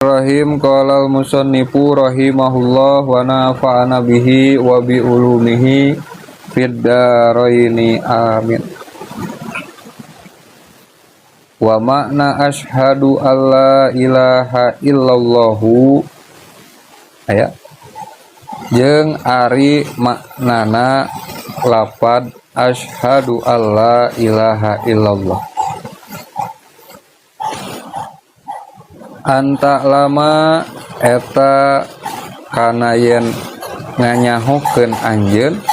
Rahim qala al-musannifu rahimahullah wa nafa'ana bihi wa bi ulumihi fid dharaini amin. Wa makna asyhadu alla ilaha illallahu aya jeung ari maknana lapad asyhadu alla ilaha illallah. Anta lama eta kana yen nganyahokeun anjeun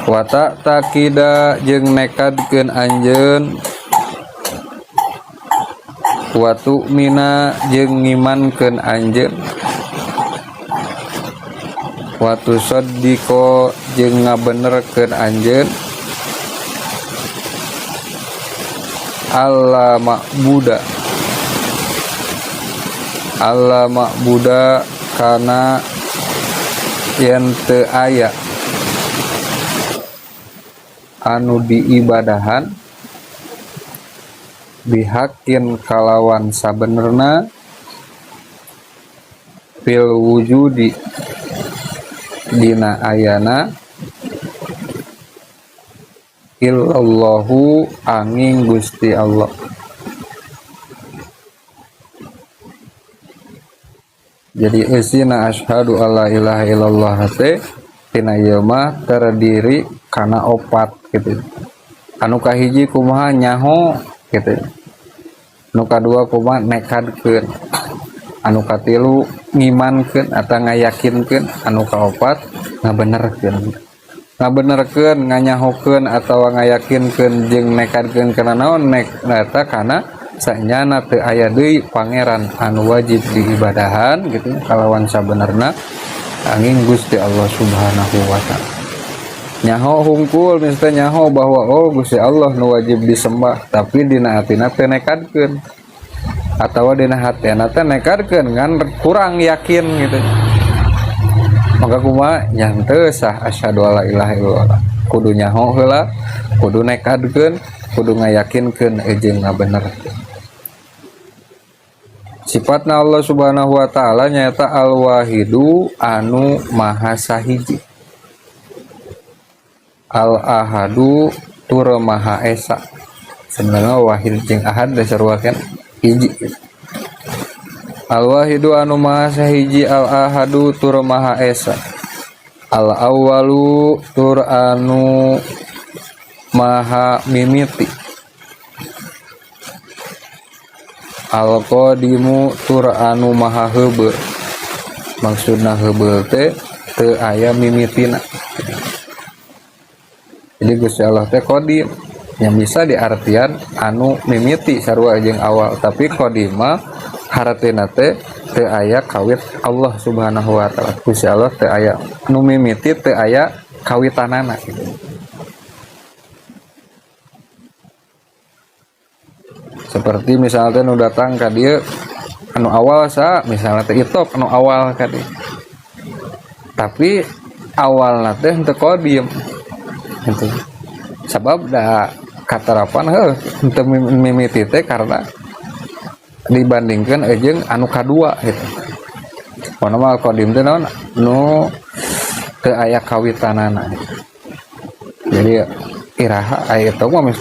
wa ta'taqida jeung nekadkeun anjeun wa tu'mina jeung ngimankeun anjeun wa tusaddiqo jeung ngabenerkeun anjeun alla ma'buda alla ma'buda kana yen teu aya anu diibadahan bihakin kalawan sabenerna fil wujudi dina ayana illallahu angin Gusti Allah. Jadi eusina asyhadu alla ilaha illallah teh tina ieu mah terdiri kana opat gitu. Anu kahiji kumaha nyaho gitu. Anu kadua kumaha nekadkeun. Anu katilu ngimankeun atawa ngayakinkeun, anu kaopat ngabenerkeun. Ngabenerkeun, nganyahokeun atawa ngayakinkeun jeung nekadkeun kana naon nek eta kana sanyana teu aya deui pangeran anu wajib diibadahan gitu kalawan sabenerna angin Gusti Allah Subhanahu wa taala. Nyaho hungkul misalnya nyaho bahwa oh Gusti Allah nu wajib disembah, tapi dina hatina teu nekadkeun atawa dina hatina teh nekadkeun ngan kurang yakin gitu. Maka kumaha nya teu sah asyhadu alla ilaha illallah. Kudu nyaho heula, kudu nekadkeun, kudu ngayakinkeun jeung ngabenerkeun. Sifatna Allah Subhanahu wa taala nyaeta al-wahidu anu maha sahiji. Al-ahadu tur maha esa. Sebenarnya wahid jeung ahad da sarua kan hiji. Al-wahidu anu maha sahiji, al-ahadu tur maha esa. Al-awwalu tur anu maha mimiti. Al-qadimu tur anu maha heubeul. Maksudna heubeul teh teu aya mimitina. Jadi Gusti Allah teh qadim yang bisa diartian anu mimiti sarua jeung awal, tapi qadimah hartina teh teu aya kawit Allah Subhanahu wa taala. Gusti Allah teu aya nu mimiti, teu aya kawitanana gitu. Seperti misalnya teh nu datang ka dieu anu awal sa misalnya teh itop anu awal ka dieu. Tapi awalna teh henteu qadim gitu. Sabab da katarapan heuh henteu mimiti teh karena dibandingkan jeung anu kadua gitu. Pokona mah qadim teh naon nu teu aya kawitanana gitu. Jadi iraha aya itu mah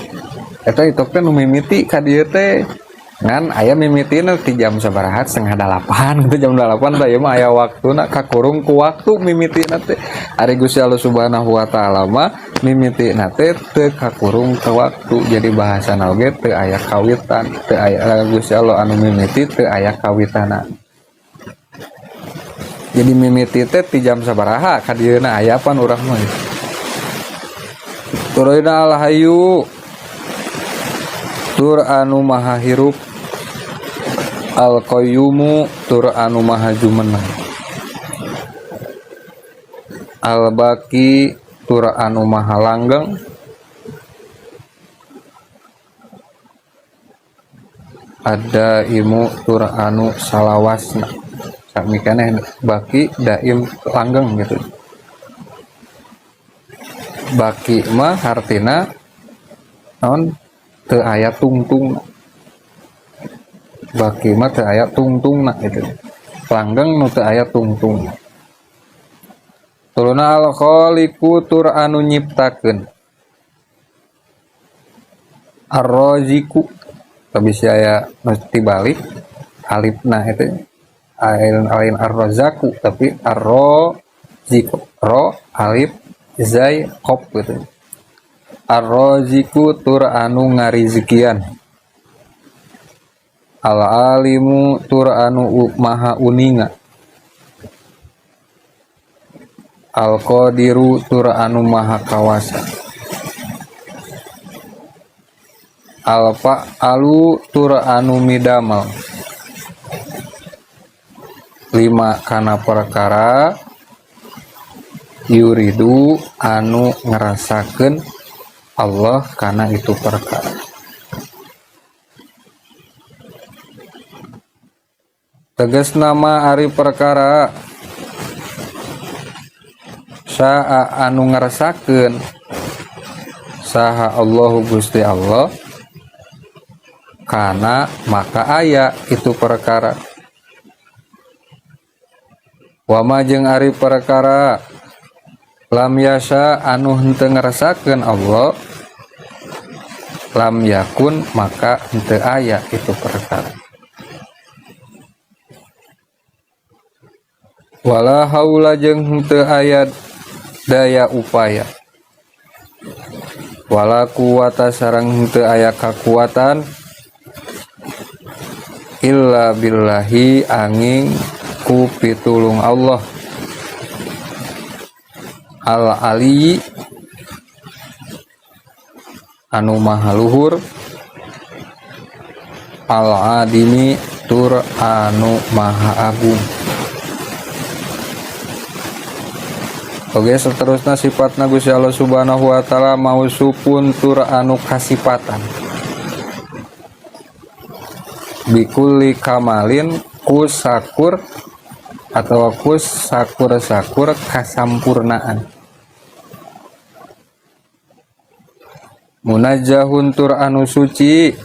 eta itu teh nu mimiti ka dieu teh ngan aya mimitina ti jam sabaraha 7:30 gitu, jam 8 teh ieu mah aya waktuna kakurung ku waktu mimitina teh. Ari Gusti Allah Subhanahu wa taala mah mimitina teh teu kakurung ke waktu. Jadi bahasana oge teu aya kawitan, teu aya Gusti Allah anu mimiti teu aya kawitana. Jadi mimiti teh ti jam sabaraha ka dieuna aya pan urang mah. Turuna al-hayyu tur anu maha hirup, al-qayyumu tur anu maha jumeneng, al-baqi tur anu maha langgeng, ad-daimu tur anu salawasna. Sami keneh baqi daim langgeng gitu. Baqi mah hartina naon teu aya tungtung. Baki mah teu aya tungtungna gitu. Langgeng nu teu aya tungtung. Tuluna al khaliqu tur anu nyiptakeun. Ar-raziqu tapi si aya nu tibalik alifna itu lain ar-razaku tapi ar-raziqu, ro alif zai qaf gitu. Ar-raziqu tur anu ngarizkian. Al-alimu tur anu maha uninga. Al-qadiru tur anu maha kawasa. Al-fa'alu tur anu midamel. Lima kana perkara yuridu anu ngerasakeun Allah kana itu perkara. Tegas nama ari perkara saa anu ngerasakeun saha Allahu Gusti Allah kana maka aya itu perkara. Wama jeung ari perkara lam yasa anu henteu ngerasakeun Allah lam yakun maka henteu aya itu perkara. Wala haula jeung henteu aya daya upaya. Wala quwata sareng henteu aya kakuatan illa billahi angin ku pitulung Allah al-ali anu maha luhur al-adimi tur anu maha agung. Oke, seterusnya sifatna Gusti Allah Subhanahu wa taala mausupun tur anu kasipatan bikulli kamalin ku sakur atau ku sakur-sakur kasampurnaan. Munajjahun tur anu suci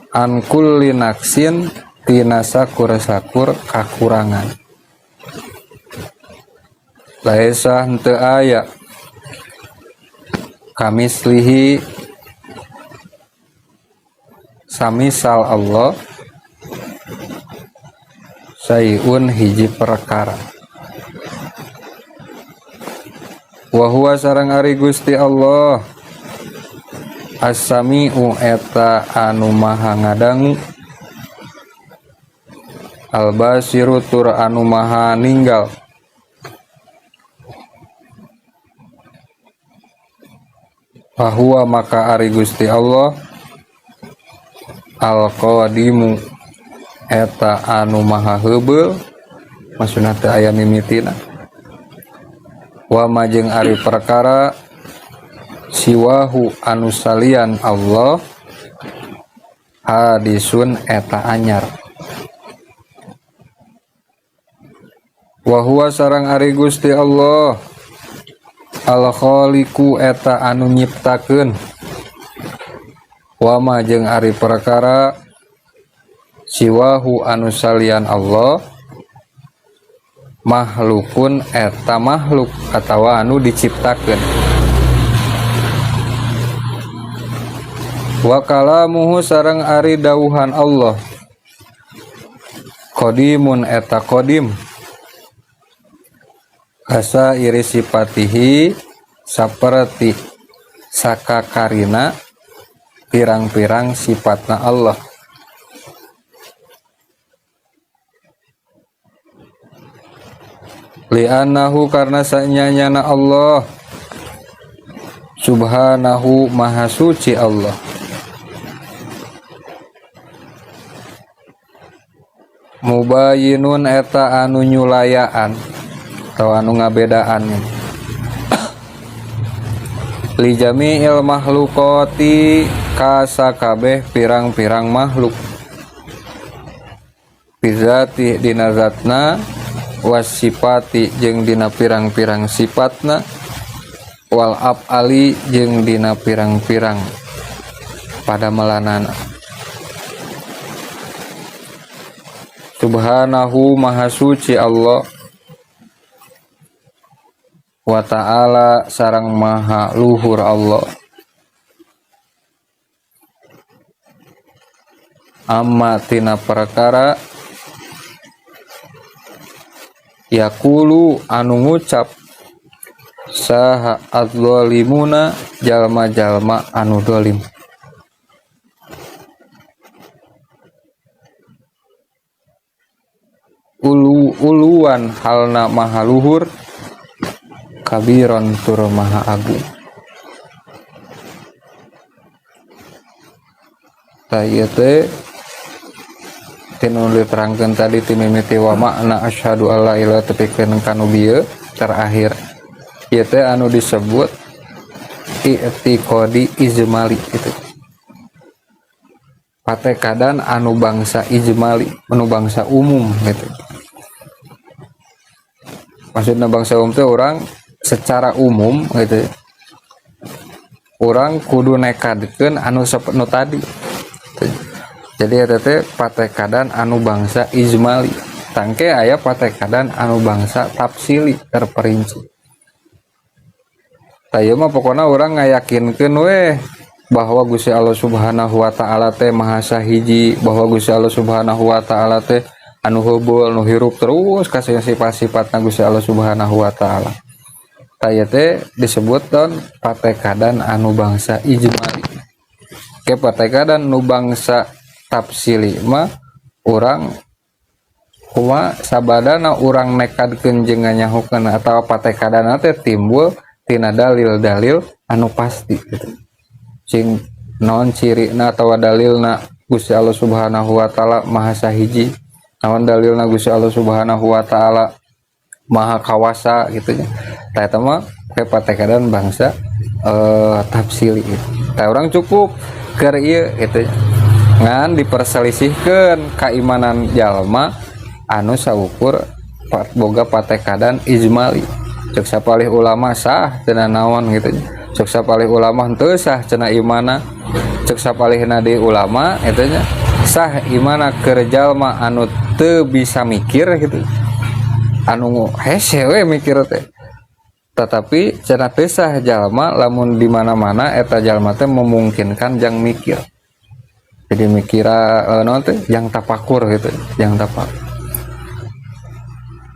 an kulli naksin tina sakur-sakur kakurangan. Laisa henteu aya kamislihi samisal Allah sayun hiji perkara. Wa huwa sareng ari Gusti Allah as-sami'u eta anu maha ngadangu al-basiru tur anu maha ninggal. Wa huwa maka ari Gusti Allah al-qadimu eta anu maha heubeul maksudna teu aya mimitina. Wa majeng ari perkara siwahu anu salian Allah hadisun eta anyar. Wa huwa sareng ari Gusti Allah al-khaliqu eta anu nyiptakeun. Wa majeng ari perkara siwahu anu salian Allah makhlukun eta makhluk atawa anu diciptakeun. Wa kalamuhu sareng ari dawuhan Allah qadimun eta qadim asa iri sipatihi saperti sakakarina pirang-pirang sifatna Allah. Li'annahu karena sanyanyana Allah subhanahu maha suci Allah. Mubayinun eta anu nyulayaan atau anu ngabedaan li jami'il makhluqati kasakabeh pirang-pirang makhluk bizati dina zatna wasipati jeung dina pirang-pirang sifatna wal af'ali jeung dina pirang-pirang pada melanana. Subhanahu maha suci Allah wa ta'ala sareng maha luhur Allah, amma tina perkara, yaqulu anu ngucap saha, adz-dzalimuna jalma-jalma anu dolim. Ulu uluwan halna maha luhur, kabiron tur maha agung. Tah, ieu teh tinu diterangkeun tadi ti mimiti wa makna asyhadu alla ilaha tepikeun kanu bieu terakhir. Ieu teh anu disebut i'tiqadi ijmali gitu, patekadan anu bangsa ijmali, anu bangsa umum gitu. Maksudnya bangsa umum teh orang secara umum gitu, orang kudu nekadkeun anu nu tadi. Jadi eta teh patekadan anu bangsa ijmali. Tangke aya patekadan anu bangsa tafsili, terperinci. Tah, ieu mah pokona urang ngayakinkeun weh bahwa Gusti Allah Subhanahu wa taala teh maha sahiji, bahwa Gusti Allah Subhanahu wa taala teh anu heubeul, nu hirup terus ka sifat-sifatna Gusti Allah Subhanahu wa taala. Tah, ieu teh disebut ton patekadan anu bangsa ijmali. Ke patekadan nu bangsa tafsili mah urang kumaha sabadana urang nekadkeun jeung nganyahokeun atawa patekadana teh timbul tina dalil-dalil anu pasti gitu. Cing naon cirina atawa dalilna Gusti Allah Subhanahu wa taala maha sahiji, naon dalilna Gusti Allah Subhanahu wa taala maha kawasa gitu nya. Tah, eta mah patekadan bangsa tafsili gitu. Tah, urang cukup keur ieu gitu nya. Ngan diperselisihkeun keimanan jalma anu saukur boga patekadan ijmali. Cek sapalih ulama sah cenah naon gitu nya. Cek sapalih ulama henteu sah cenah imana. Cek sapalihna deui ulama eta nya sah imana keur jalma anu teu bisa mikir gitu, anu hese we mikir teh. Tetapi cenah teu sah jalma lamun di mana-mana eta jalma teh memungkinkan jang mikir, jadi mikira naon teh jang tapakur gitu, jang tapakur.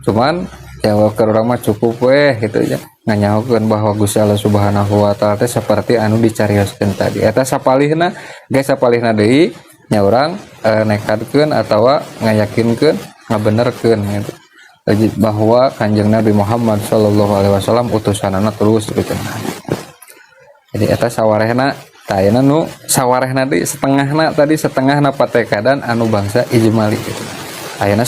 Cuman ya keur urang mah cukup weh gitu ya, nganyahokeun bahwa Gusti Allah Subhanahu wa taala teh seperti anu dicarioskeun tadi. Eta sapalihna geus, sapalihna deui nya urang nekadkeun atawa ngayakinkeun, ngabenerkeun gitu bahwa Kanjeng Nabi Muhammad sallallahu alaihi wasallam utusanana terus gitu. Jadi eta sawarehna. Tah, ayeuna nu sawarehna deui, setengahna tadi, setengahna patekadan anu bangsa ijmali gitu. Ayeuna